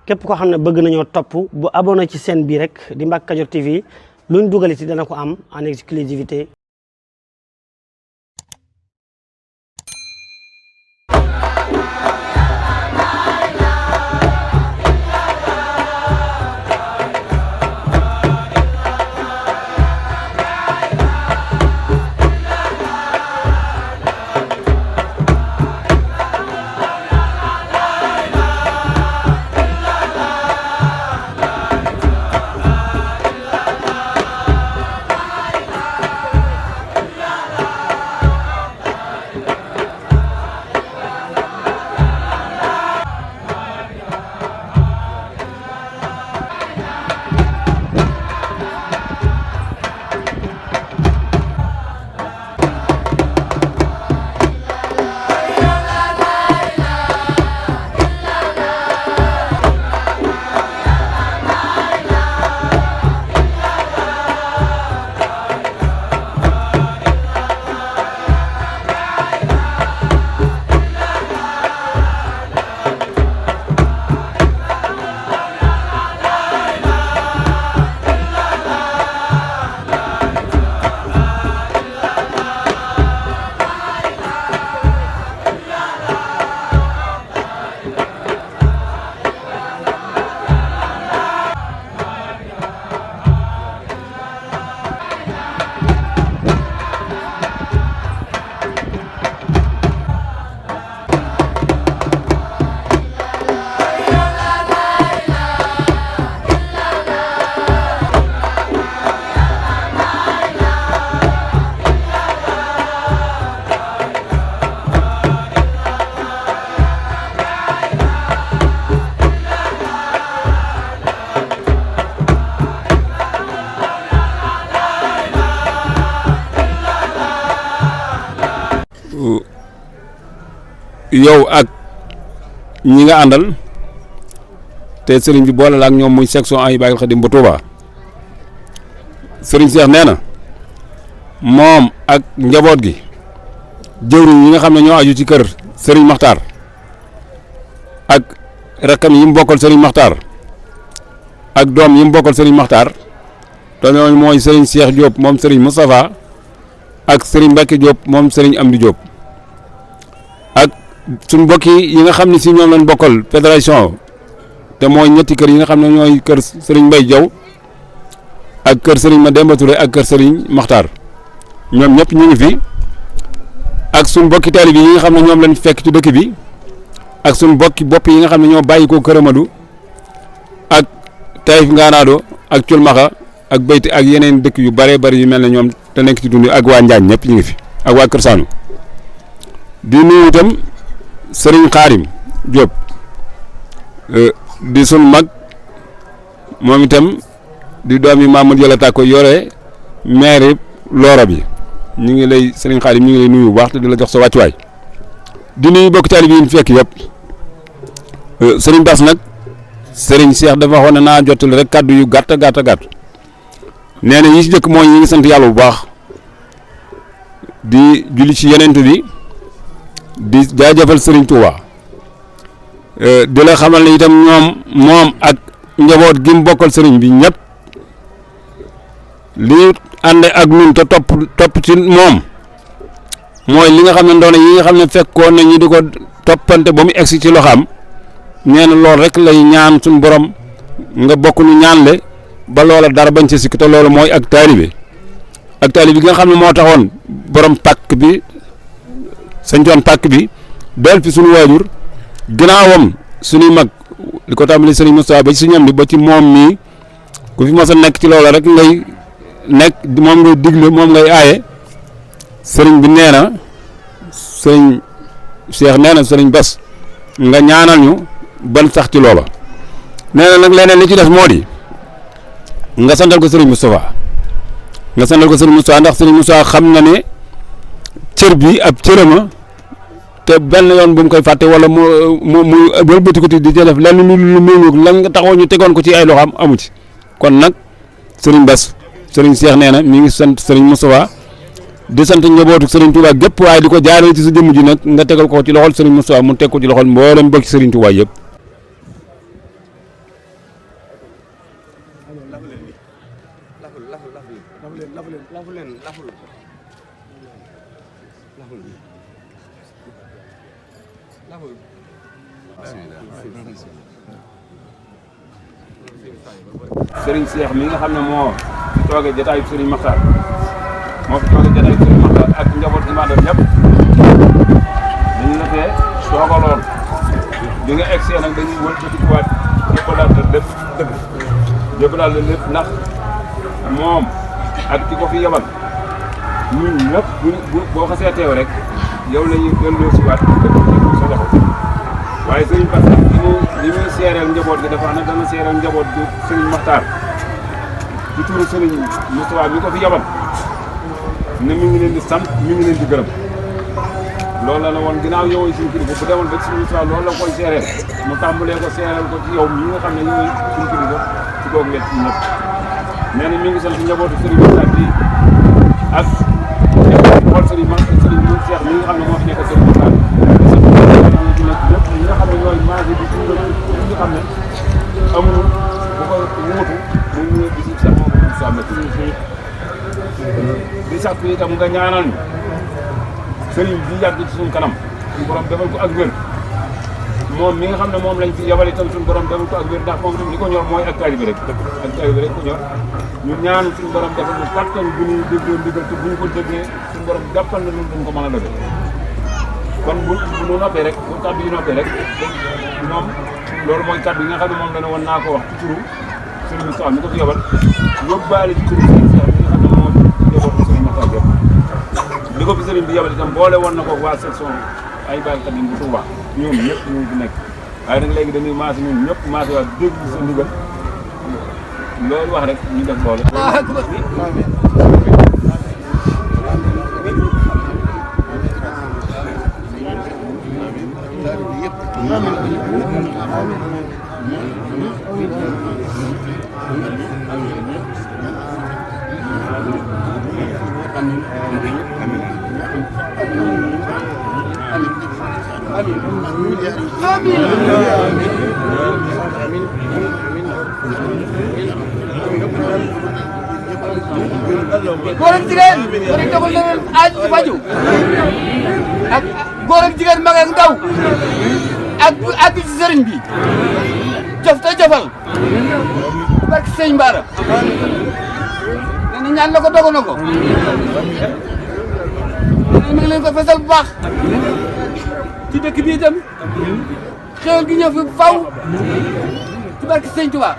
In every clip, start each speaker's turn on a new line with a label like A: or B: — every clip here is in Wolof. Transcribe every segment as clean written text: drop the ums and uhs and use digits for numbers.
A: képp koo xam ne bëgg nañoo topp bu abonné ci chaîne bii rek di Mbacke Kadior TV luñ dugaliti dana ko am en exclusivité
B: yow ak ñi nga àndal te sëriñ bi boole la ak ñoom muy section Ahibahil Khadim ba Touba sëriñ Cheikh nee na moom ak njaboot gi jëwriñ yi nga xam ne ñoo aju ci kër sëriñ Makhtar ak rakkam yi mu bokkal sëriñ Makhtar ak doom yi mu bokkal sëriñ Makhtar te ñooñu mooy sëriñ Cheikh Diop moom sëriñ Moustapha ak sëriñ Mbacke Diop moom sëriñ Amdi Diop ak suñ mbokk yi nga xam ne si ñoom lañ bokkal fédération te mooy ñetti kër yi nga xam ne ñooy kër sëriñ Mbaye Diaw ak kër sëriñ Mademba Touré ak kër sëriñ Makhtar ñoom ñëpp ñu ngi fi ak suñ mbokki taalibe yi nga xam ne ñoom lañ fekk ci dëkk bi ak suñ mbokki bopp yi nga xam ne ñoo bàyyi ko Kër Amadou ak Taïf Nganaado ak Culmaxa ak Bayti ak yeneen dëkk yu bare bari yu mel ne ñoom te nekk ci dund ak waa Njaañ ñëpp ñu ngi fi ak waa Kër Saanu di nuyu itam sëriñ Xaarim Diop di sun mag moom itam di doomi Mamadou Yàlla Tàkko yore maire Loora bi ñu ngi lay sëriñ Xaarim ñu ngi lay nuyu bu baax te di la jox sa wàccuwaay di nuyu bokk taalibe yi ñu fekk yëpp sëriñ Bass nag sëriñ Cheikh dafa waxoon ne naa jottali rek kàddu yu gàtt nee na yi ci jëkk mooy ñi ngi sant yàlla bu baax di julli ci yenent bi di jaajëfal sëriñ Touba di la xamal ne itam moom ak njaboot gi mu bokkal sëriñ bi ñëpp li ànd ak ñun te topp ci moom mooy li nga xam ne ndoone yi nga xam ne fekkoon na ñi di ko toppante ba mu egsi ci loxaam nee na loolu rek lay ñaan suñu borom nga bokk nu ñaanle ba loola dara bañ ci sikk te loolu mooy ak taalibe gi nga xam ne moo taxoon borom pàkk bi sañcoon pàkk bi del fi suñu waajur ginnaawam suñuy mag li ko tàmbali sëriñ Moustapha ba ci suñu am di ba ci moom mii ku fi mos a nekk ci loola rek ngay nekk moom ngay digle moom ngay aaye sëriñ bi nee na sëriñ Cheikh nee na sëriñ Bass nga ñaanal ñu ban sax ci loola nee na nag leneen li ci def moo di nga santal ko sëriñ Moustapha ndax sëriñ Moustapha xam na ne cër bi ab cërama te benn yoon bu mu koy fàtte wala mu wëlbati ko di def lenn lu méngoog lan nga taxaw ñu tegoon ko ci ay loxoom amu ci kon nag sëriñ Bass sëriñ Cheikh nee na mi ngi sant sëriñ Moustapha di sant njabootu sëriñ Touba gépp waaye di ko jaarale ci sa jëmm ji nag nga tegal ko ci loxol sëriñ Moustapha mu teg ko ci loxol mboolem bokk ci sëriñ Touba yëpp Serigne Cheikh mi nga xam ne moo fi toogee jotaayu Serigne Makhtar moo fi toogee jotaayu Serigne Makhtar ak njaboot gi ma doon ñëpp dañu la fee soogaloon bi nga egsee nag dañuy wëlbatikuwaat jébbalaat la lépp dëgg jébbalaat la lépp ndax moom ak ki ko fi yebal ñun ñëpp boo xasee teew rek yow la ñuy delloo si waat dëgg sa loxo waaye Serigne Bass li muy seereel njaboot gi dafa ne dana seereel njaboot gi Serigne Makhtar ci turu Serigne Moustapha mi ko fi yabal ne mi ngi leen di sant mi ngi leen di gërëm loolu la woon ginnaaw yow suñu kilifa bu demoon ba Serigne Moustapha loolu la koy seereel mu tàmbalee ko seereel ko ci yow mi nga xam ne ñooy suñu kilifa ci doog wet ci ñëpp nee na mi ngi sant njabootu Serigne Makhtar bi ak xool Serigne Cheikh mi nga xam ne moo fi nekk Serigne Makhtar lépp ñi nga xam ne ñooy maagi bi ñi nga xam ne amuñu bu ko wuutu mu ñu di si Cheikh Mamadou Samb di sàkku itam nga ñaanal ñu sëriñ bi yàgg ci suñu kanam suñu borom defal ko ak wér moom mi nga xam ne moom lañ fi yabal itam suñu borom defal ko ak wér ndax moom itam li ko ñor mooy ak taalibe rek ak taalibe rek ko ñor ñu ñaan suñu borom defal ñu kattan bu ñuy déggoo ndigal te bu ñu ko déggee suñu borom jàppal na ñun dañ ko mën a defee kon bu nu noppee rek bu kàddu yi noppee rek moom loolu mooy kàddu yi nga xam ne moom dana woon naa ko wax ci turu Serigne Moustapha mi ko fi yabal yóbbaale ci turu Serigne Cheikh mi nga xam ne moo yóbboon Serigne Makhtar yëpp li ko fi Serigne bi yabal itam boole woon na ko waa section ay baykat yi bu Touba ñoom ñëpp ñu ngi fi nekk waaye nag léegi dañuy maase ñun ñëpp maase waa dégg sa ndigal loolu wax rek ñu def loolu
C: góor ak jigéen góor ak dogal leen aaj faju ak góor ak jigéen mag ak ndaw ak ci sëriñ bi jëf te jëfal barke sëñ Bara nee na ñaan la ko dogu na ko mi ngi leen ko fesal bu baax ci dëkk bi itam xéwal gi ñëw fi faw ci barke sëñ Touba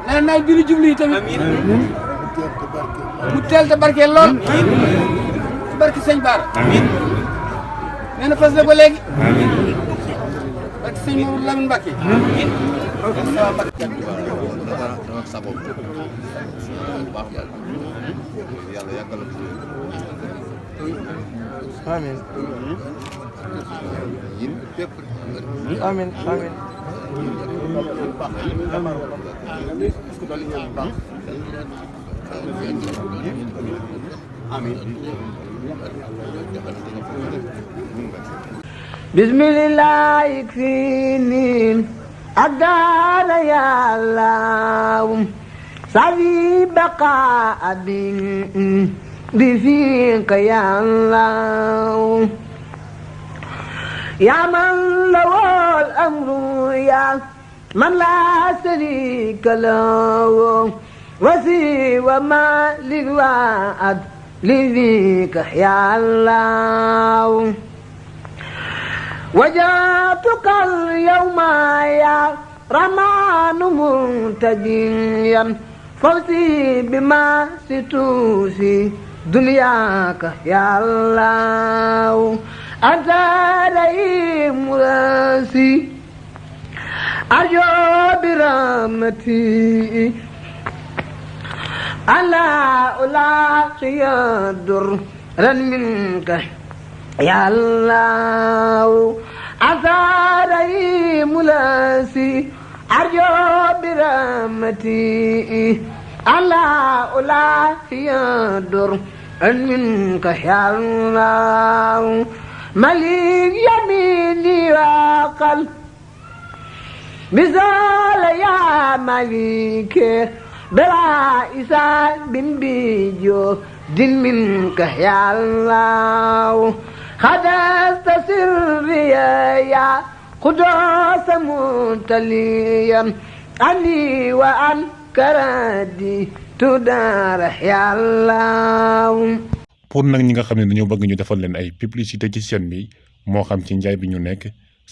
C: nee na bi ñu jublu yi tamit mu teel te barkeel lool ci barke sëñ Bara nee na fas la ko léegi barke sëñ Mamadou Lamine Mbacké
D: amiin amiin amiin
E: bismillah ikfini adala ya Allah sabi baqa abin بفيك يا الله يا من له الأمر يا من لا شريك له وسوى ما للوعد لذيك يا الله وجاتك اليوم يا رمان منتجيا فوزي بما ستوفي دنياك يا الله أنت رئيم راسي أرجو برحمتي ألا ألاقي درا منك يا الله أنت رئيم راسي أرجو برحمتي ألا ألاقي درا منك يا الله مليك يميني وقل مثال يا مليك بلا إسان بن بيجو دين منك يا الله خدست سري يا قدوس متليا عني وعن كردي تدار يا الله.
F: pour nag ñi nga xam ne dañoo bëgg ñu defal leen ay publicité ci chaîne bi moo xam ci njaay bi ñu nekk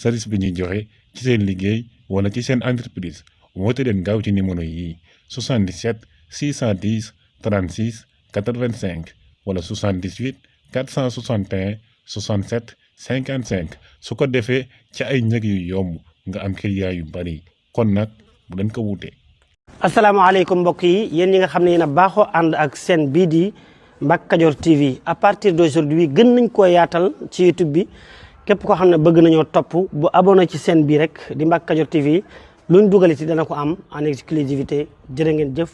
F: service bi ñuy joxe ci seen liggéey wala ci seen entreprise woote leen gaaw ci numéro yi 77 610 36 85 wala 78 461 67 55 su ko defee ci ay njëg yu yomb nga am client yu bari kon nag bu leen ko wuute.
A: asalaamaaleykum mbokk yi yéen ñi nga xam ne yéen a baaxoo ànd ak seen bii di Mbacke Kadior TV à partir d'aujourd'hui gën nañ koo yaatal ci YouTube bi képp koo xam ne bëgg nañoo topp bu abonné ci seen bii rek di Mbacke Kadior TV luñ dugal ci dana ko am en exclusivité jërë ngeen jëf.